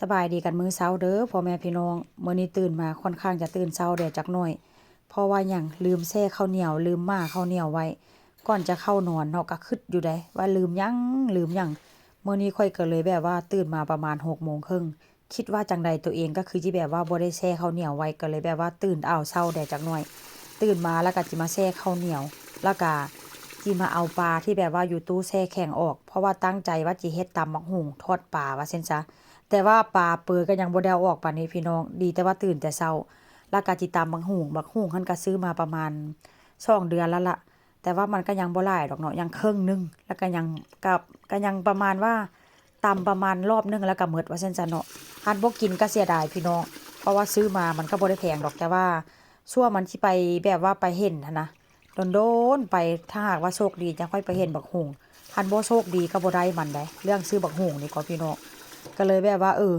ສະບາຍດີກັນມື້ເຊົ້າເດີພໍ່ແມ່ພີ່ນ້ອງ. ມື້ນີ້ຕື່ນມາຄ່ອນຂ້າງຈະຕື່ນເຊົ້າແດ່ຈັກໜ້ອຍ ເພາະວ່າຫຍັງ ລືມແຊ່ເຂົ້າໜຽວ ລືມໝ່າເຂົ້າໜຽວໄວ້ ກ່ອນຈະເຂົ້ານອນເນາະ ກະຄຶດຢູ່ໃດ໋ວ່າລືມຫຍັງ ລືມຫຍັງ. ມື້ນີ້ຂ້ອຍກະເລີຍແບບວ່າຕື່ນມາປະມານຫົກໂມງເຄິ່ງ ຄິດວ່າຈັ່ງໃດ ໂຕເອງກະຄືຊິແບບວ່າບໍ່ໄດ້ແຊ່ເຂົ້າໜຽວໄວ້ ກະເລີຍແບບວ່າຕື່ນເອົາເຊົ້າແດ່ຈັກໜ້ອຍ. ຕື່ນມາລະກະຊິມາແຊ່ເຂົ້າໜຽວ ລະກະຊິມາເອົາປາທີ່ແບບວ່າຢູ່ຕູ້ແຊ່ແຂງອອກ ເພາະວ່າຕັ້ງໃຈວ່າຊິເຮັດຕຳບັກຫຸ່ງທອດປາວ່າຊັ້ນຊະ. ແຕ່ວ່າປາເປີກະຍັງບໍ່ໄດ້ເອົາອອກປານນີ້ພີ່ນ້ອງ ດີແຕ່ວ່າຕື່ນແຕ່ເຊົ້າ ລະກະຊິຕຳບັກຫຸ່ງ. ບັກຫຸ່ງຫັ້ນກະຊື້ມາປະມານສອງເດືອນລະລະ ແຕ່ວ່າມັນກະຍັງບໍ່ຫຼາຍດອກເນາະ ຍັງເຄິ່ງໜຶ່ງ ລະກະຍັງ ກະ ກະຍັງປະມານວ່າ ຕຳປະມານລອບໜຶ່ງລະກະໝົດວ່າຊັ້ນຊະເນາະ. ຄັນບໍ່ກິນກະເສຍດາຍພີ່ນ້ອງ ເພາະວ່າຊື້ມາມັນກະບໍ່ໄດ້ແພງດອກ ແຕ່ວ່າຊົ່ວມັນຊິໄປແບບວ່າໄປເຫັນຫັ້ນນະ ດົນໆໄປ ຖ້າຫາກວ່າໂຊກດີຈະຄ່ອຍໄປເຫັນບັກຫຸ່ງ ຄັນບໍ່ໂຊກດີກະບໍ່ໄດ້ມັນໃດ໋ ເລື່ອງຊື້ບັກຫຸ່ງນີ້ກໍພີ່ນ້ອງ. ກະເລີຍແບບວ່າ ເອີ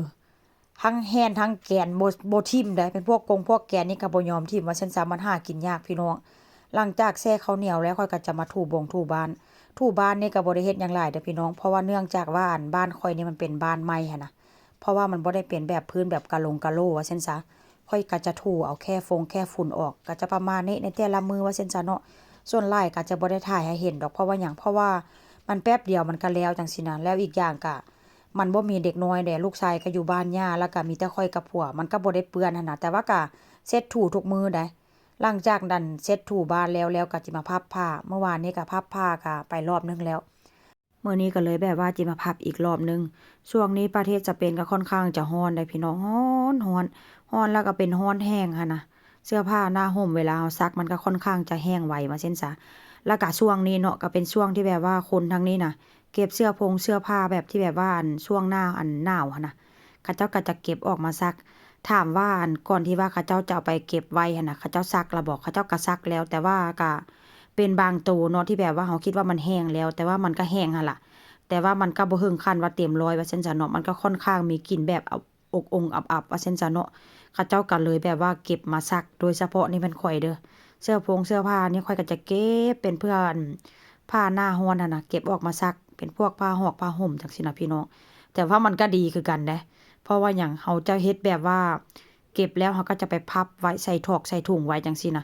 ທັງແຮ່ນທັງແກນ ບໍ່ ບໍ່ຖິ້ມໃດ໋ ເປັນພວກກົງພວກແກນນີ້ກະບໍ່ຍອມຖິ້ມວ່າຊັ້ນຊະ ມັນຫາກິນຍາກພີ່ນ້ອງ. ຫຼັງຈາກແຊ່ເຂົ້າໜຽວແລ້ວ ຂ້ອຍກະຈະມາຖູບົງຖູບ້ານ. ຖູບ້ານນີ້ກະບໍ່ໄດ້ເຮັດຫຍັງຫຼາຍເດີພີ່ນ້ອງ ເພາະວ່າເນື່ອງຈາກວ່າ ອັນ ບ້ານຂ້ອຍນີ້ມັນເປັນບ້ານໃໝ່ຫັ້ນນະ ເພາະວ່າມັນບໍ່ໄດ້ເປັນແບບພື້ນແບບກະລົງກະໂຫຼວ່າຊັ້ນຊະ. ຂ້ອຍກະຈະຖູເອົາແຄ່ຟົງແຄ່ຝຸ່ນອອກ ກະຈະປະມານນີ້ໃນແຕ່ລະມື້ວ່າຊັ້ນຊະເນາະ. ສ່ວນຫຼາຍກະຈະບໍ່ໄດ້ຖ່າຍໃຫ້ເຫັນດອກ ເພາະວ່າຫຍັງ ເພາະວ່າມັນແປັບດຽວມັນກະແລ້ວຈັ່ງຊີ້ນະ. ແລ້ວອີກຢ່າງກະ ມັນບໍ່ມີເດັກນ້ອຍແດ່ ລູກຊາຍກະຢູ່ບ້ານຍ່າ ລະກະມີແຕ່ຂ້ອຍກັບຜົວ ມັນກະບໍ່ໄດ້ເປື້ອນຫັ້ນນະ ແຕ່ວ່າກະເຊັດຖູທຸກມື້ໃດ໋. ຫຼັງຈາກນັ້ນເຊັດຖູບ້ານແລ້ວ ແລ້ວກະຊິມາພັບຜ້າ ມື້ວານນີ້ກະພັບຜ້າກະໄປລອບໜຶ່ງແລ້ວ ມື້ນີ້ກະເລີຍແບບວ່າຊິມາພັບອີກລອບໜຶ່ງ. ຊ່ວງນີ້ປະເທດສະເປນກະຄ່ອນຂ້າງຈະຮ້ອນໃດ໋ພີ່ນ້ອງ ຮ້ອນ ຮ້ອນ ຮ້ອນລະກະເປັນຮ້ອນແຮງຫັ້ນນະ. ເສື້ອຜ້າໜ້າຫົ່ມເວລາເຮົາຊັກມັນກະຄ່ອນຂ້າງຈະແຫ້ງໄວວ່າຊັ້ນຊະ. ລະກະຊ່ວງນີ້ເນາະ ກະເປັນຊ່ວງທີ່ແບບວ່າຄົນທາງນີ້ນະ ເກັບເສື້ອພົງເສື້ອຜ້າແບບທີ່ແບບວ່າ ອັນ ຊ່ວງໜ້າ ອັນ ໜາວຫັ້ນນະ ເຂົາເຈົ້າກະຈະເກັບອອກມາຊັກ. ຖາມວ່າ ອັນ ກ່ອນທີ່ວ່າເຂົາເຈົ້າຈະເອົາໄປເກັບໄວ້ຫັ້ນນະ ເຂົາເຈົ້າຊັກລະບໍ? ເຂົາເຈົ້າກະຊັກແລ້ວ ແຕ່ວ່າກະເປັນບາງໂຕເນາະ ທີ່ແບບວ່າເຮົາຄິດວ່າມັນແຫ້ງແລ້ວ ແຕ່ວ່າມັນກະແຫ້ງຫັ້ນລະ ແຕ່ວ່າມັນກະບໍ່ເຖິງຂັ້ນວ່າເຕັມຮ້ອຍວ່າຊັ້ນຊະເນາະ ມັນກະຄ່ອນຂ້າງມີກິ່ນແບບ ອົກອົງອັບໆວ່າຊັ້ນຊະເນາະ. ເຂົາເຈົ້າກະເລີຍແບບວ່າເກັບມາຊັກ ໂດຍສະເພາະນີ້ແມ່ນຂ້ອຍເດີ ເສື້ອພົງເສື້ອຜ້ານີ້ຂ້ອຍກະຈະເກັບເປັນເພື່ອ ອັນ ຜ້າໜ້າຮ້ອນຫັ້ນນະ ເກັບອອກມາຊັກ ເປັນພວກຜ້າຫອກຜ້າຫົ່ມຈັ່ງຊີ້ນະພີ່ນ້ອງ. ແຕ່ວ່າມັນກະດີຄືກັນເດ້ ເພາະວ່າຫຍັງ ເຮົາຈະເຮັດແບບວ່າເກັບແລ້ວເຮົາກະຈະໄປພັບໄວ້ ໃສ່ຖອກໃສ່ຖົງໄວ້ຈັ່ງຊີ້ນະ.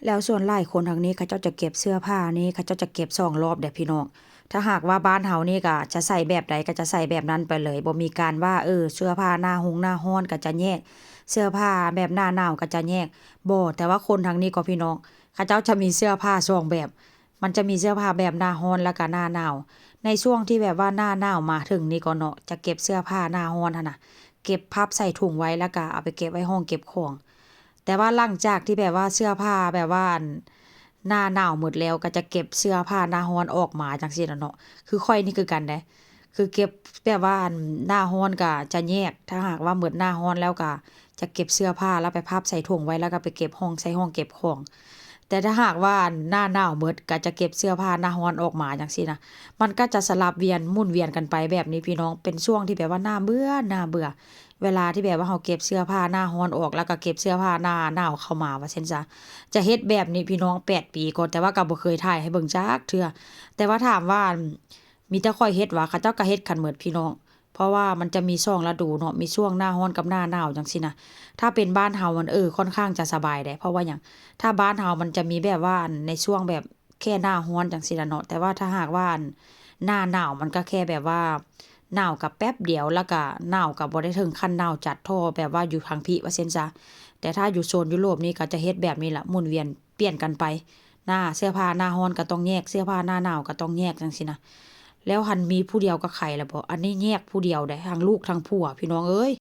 ແລ້ວສ່ວນຫຼາຍຄົນທາງນີ້ເຂົາເຈົ້າຈະເກັບເສື້ອຜ້ານີ້ ເຂົາເຈົ້າຈະເກັບສອງລອບເດ້ພີ່ນ້ອງ. ຖ້າຫາກວ່າບ້ານເຮົານີ້ກະຈະໃສ່ແບບໃດກະຈະໃສ່ແບບນັ້ນໄປເລີຍ ບໍ່ມີການວ່າ ເອີ ເສື້ອຜ້າໜ້າຮົງໜ້າຮ້ອນກະຈະແຍກ ເສື້ອຜ້າແບບໜ້າໜາວກະຈະແຍກ ບໍ່. ແຕ່ວ່າຄົນທາງນີ້ກໍພີ່ນ້ອງ ເຂົາເຈົ້າຈະມີເສື້ອຜ້າສອງແບບ ມັນຈະມີເສື້ອຜ້າແບບໜ້າຮ້ອນລະກະໜ້າໜາວ. ໃນຊ່ວງທີ່ແບບວ່າໜ້າໜາວມາເຖິງນີ້ກໍເນາະ ຈະເກັບເສື້ອຜ້າໜ້າຮ້ອນຫັ້ນນະ ເກັບພັບໃສ່ຖົງໄວ້ ລະກະເອົາໄປເກັບໄວ້ຫ້ອງເກັບຂອງ. ແຕ່ວ່າຫຼັງຈາກທີ່ແບບວ່າເສື້ອຜ້າແບບວ່າ ອັນ ໜ້າໜາວໝົດແລ້ວ ກະຈະເກັບເສື້ອຜ້າໜ້າຮ້ອນອອກມາຈັ່ງຊີ້ລະເນາະ. ຄືຂ້ອຍນີ້ຄືກັນເດ້ ຄືເກັບແບບວ່າ ອັນ ໜ້າຮ້ອນກະຈະແຍກ ຖ້າຫາກວ່າໝົດໜ້າຮ້ອນແລ້ວກະຈະເກັບເສື້ອຜ້າລະໄປພັບໃສ່ຖົງໄວ້ ລະກະໄປເກັບຫ້ອງ ໃສ່ຫ້ອງເກັບຂອງ. ແຕ່ຖ້າຫາກວ່າ ອັນ ໜ້າໜາວໝົດກະຈະເກັບເສື້ອຜ້າໜ້າຮ້ອນອອກມາຈັ່ງຊີ້ນະ. ມັນກະຈະສະຫຼັບວຽນໝູນວຽນກັນໄປແບບນີ້ພີ່ນ້ອງ ເປັນຊ່ວງທີ່ແບບວ່າໜ້າເບື່ອ ໜ້າເບື່ອ. ເວລາທີ່ແບບວ່າເຮົາເກັບເສື້ອຜ້າໜ້າຮ້ອນອອກ ລະກະເກັບເສື້ອຜ້າໜ້າໜາວເຂົ້າມາວ່າຊັ້ນຊະ. ຈະເຮັດແບບນີ້ພີ່ນ້ອງແປດປີກ່ອນ ແຕ່ວ່າກະບໍ່ເຄີຍຖ່າຍໃຫ້ເບິ່ງຈັກເທື່ອ. ແຕ່ວ່າຖາມວ່າ ອັນ ມີແຕ່ຂ້ອຍເຮັດຫວາ? ເຂົາເຈົ້າກະເຮັດກັນໝົດພີ່ນ້ອງ ເພາະວ່າມັນຈະມີສອງລະດູເນາະ ມີຊ່ວງໜ້າຮ້ອນກັບໜ້າໜາວຈັ່ງຊີ້ນະ. ຖ້າເປັນບ້ານເຮົາຫັ້ນ ເອີ ຄ່ອນຂ້າງຈະສະບາຍແດ່ ເພາະວ່າຫຍັງ ຖ້າບ້ານເຮົາມັນຈະມີແບບວ່າ ອັນ ໃນຊ່ວງແບບ ແຄ່ໜ້າຮ້ອນຈັ່ງຊີ້ລະເນາະ. ແຕ່ວ່າຖ້າຫາກວ່າ ອັນ ໜ້າໜາວມັນກະແຄ່ແບບວ່າ ໜາວກະແປັບດຽວ ລະກະໜາວກະບໍ່ໄດ້ເຖິງຂັ້ນໜາວຈັດທໍ່ແບບວ່າຢູ່ທາງພີ້ວ່າຊັ້ນຊະ. ແຕ່ຖ້າຢູ່ໂຊນຢູໂຣບນີ້ກະຈະເຮັດແບບນີ້ລະ ໝູນວຽນປ່ຽນກັນໄປ ໜ້າ ເສື້ອຜ້າໜ້າຮ້ອນກະຕ້ອງແຍກ ເສື້ອຜ້າໜ້າໜາວກະຕ້ອງແຍກຈັ່ງຊີ້ນະ. ແລ້ວຫັ້ນມີຜູ້ດຽວກະໄຄລະບໍ? ອັນນີ້ແຍກຜູ້ດຽວໃດ໋ ທັງລູກທັງຜົວ ພີ່ນ້ອງເອີຍ.